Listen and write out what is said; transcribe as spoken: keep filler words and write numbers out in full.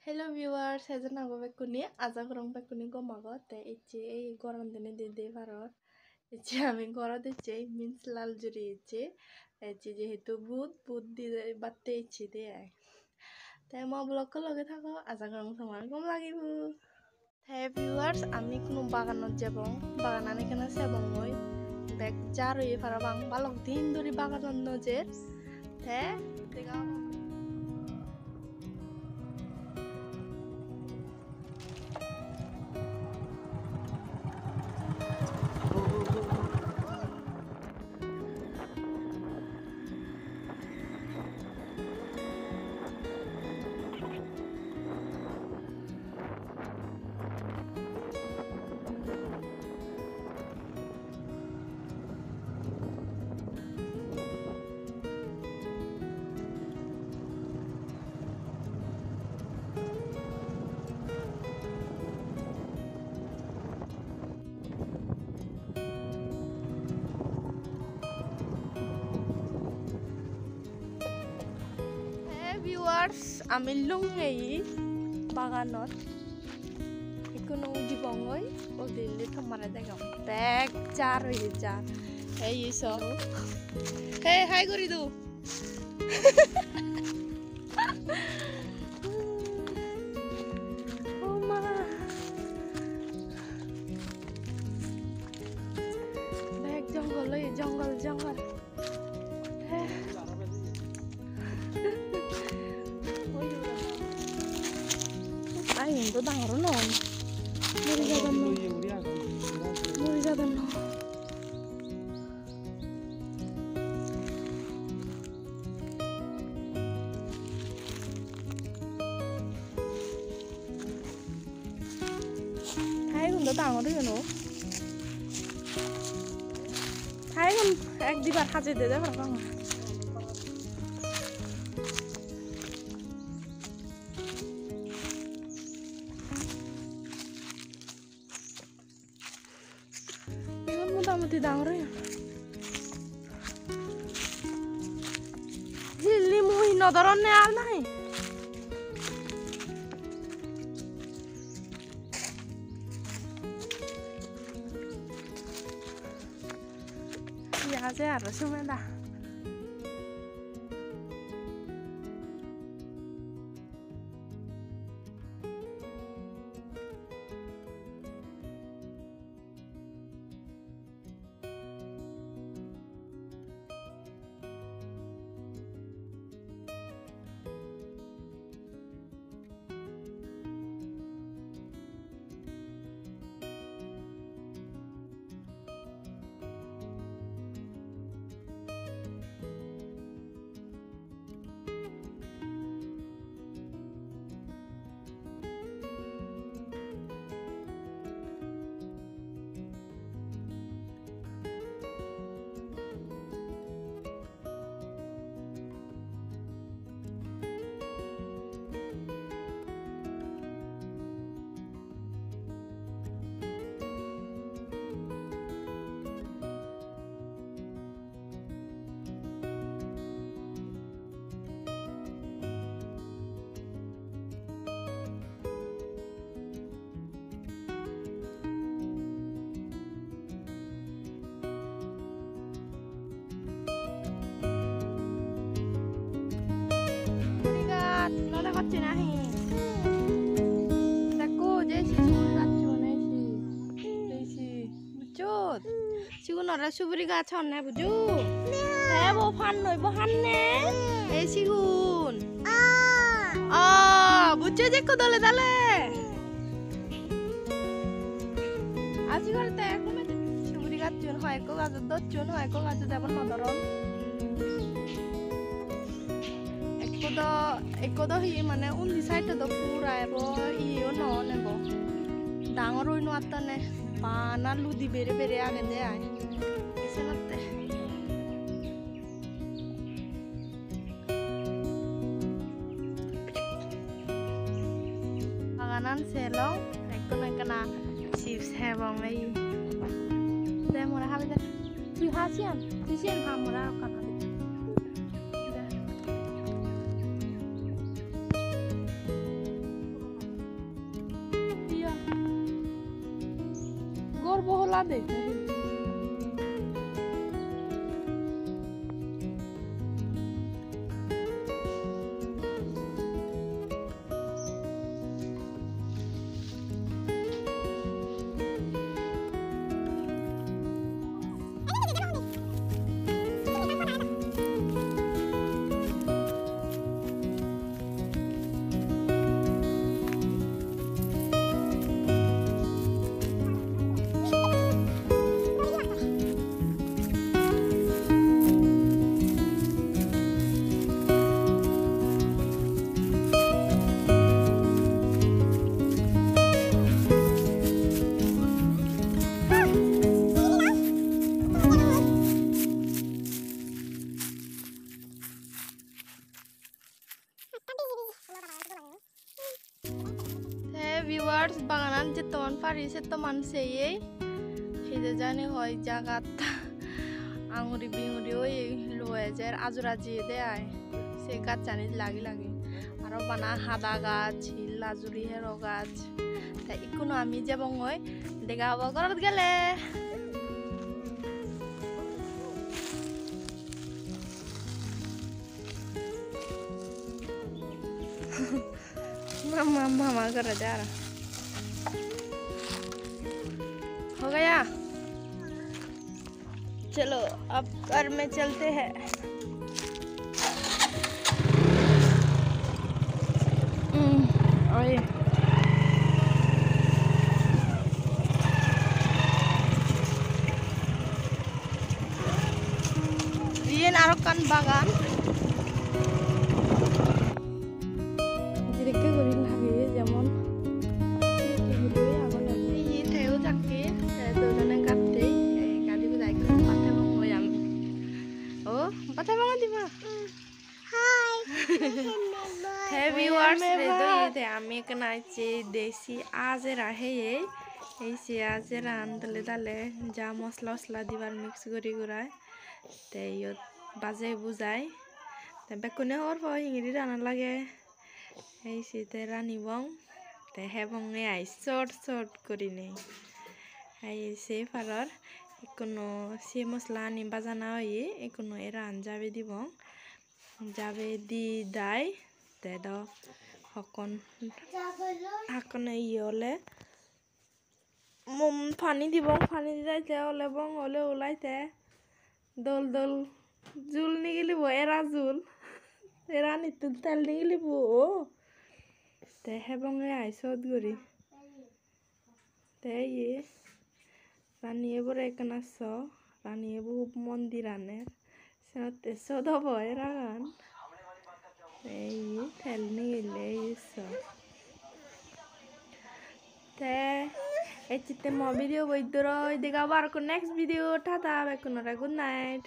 Hello viewers, hejon ago bekkune, aja gorong bekkune gom ago. Te ecche ei goran dinei de de paror. Ecche ami gorot ecche, means Laljuri ecche. Ecche jehetu but, but di batte ecche de ai. Te mo vlog-ko loge thago, aja gorong tomar gom lagibo. Te viewers, ami hono baganot jebong, baganan ekkena sebongoi. Bek jar oye parapang, balok din dhuri baganot no jer. Te dega. Hey viewers, ami lungei baganot. Ikkunu udibongoi, udile tomare degong. Bek jar oye jar. Ei iso. Hey, hi guri do. Oh ma. Bek jongol oye, jongol, jongol. Ai, iyen do dangor o noi. Muri jadon noi. Muri jadon noi. Thaigun do dangor oyon o. Thaigun ek dibar hajei dede parapang. Igun motamuti dangor oyon. Hilli mui no doronne ar nahi? Hi age aro sumeda? Suguri gaj no degotte nahi? Dekko je se suguri gacchun, ei se, ei se, bucchot? Sigunore suguri gaj honne bujo? Te bo pan noi bo hanne? Ei sigun. Ah, buccho je ekko dole dale. Aji gore te ekko mane suguri gacchun, hoi ekko gajot docchun, hoi ekko gajot emon no doron. Ekko do, ekko do hi mane undi side-ot do pura ebo, iyeyo no on ebo. Dangor oi no attonne, bana ludi bere bere agede ai. Senotte. Baganan selong, ekkana ekkana chips hebong ei. De more habe de. Tui ha siyan, tui siyan ha, more ekkan habe. De. Te viewers, baganan jettoman pari settoman seyei. Hide jani hoi jagat anguri binguri oye, lo ejer, ajura jiyede ai. Se gacchani lagi lagi. Aro bana hada gach, hi lajuri hero gach. Te ikkunu ami jebongoi, dega obo gorot gele. Mama, mama gorede aro. हो गया? चलो, अब घर में चलते हैं। हम्म, आए। Iyen aro ekkan bagan. Jedokke guri lageye jemon. Iye teyo jakke, te dojone gatte, te gadi gudai ekko bhat hebong hoi ami. O, bhat hebong diba? Hi. Te viewers, redo ye te ami ekkena ecche desi ajera heye. Ei se ajeran dole dale ja mosla osla dibar mix guri gurai. Te iyot bajei bujai. Te bekkune hobor po hingiri rana lage. Ei se te ranibong. Te hebonge ai sot sot gurinei. Ai se paror. Ekkuno se mosla ani bajana oye. Ekkuno eran jabe dibong. Jabe di dai, te do hokkon, hokkone iye ole mum pani dibong, pani di dai te ole bong ole ulai te dol dol jul nigilibo, era jul, eranittun tel nigilibo o, te hebonge ai sot guri. Te iye rani ebore ekkena so, rani ebo hub mon di raner. Senotte sot obo eragan. Te iye tel nigille iye so. Te ecchitte mo video bo idduroi, dega obo arokko next video. Tata bekkunore, good night.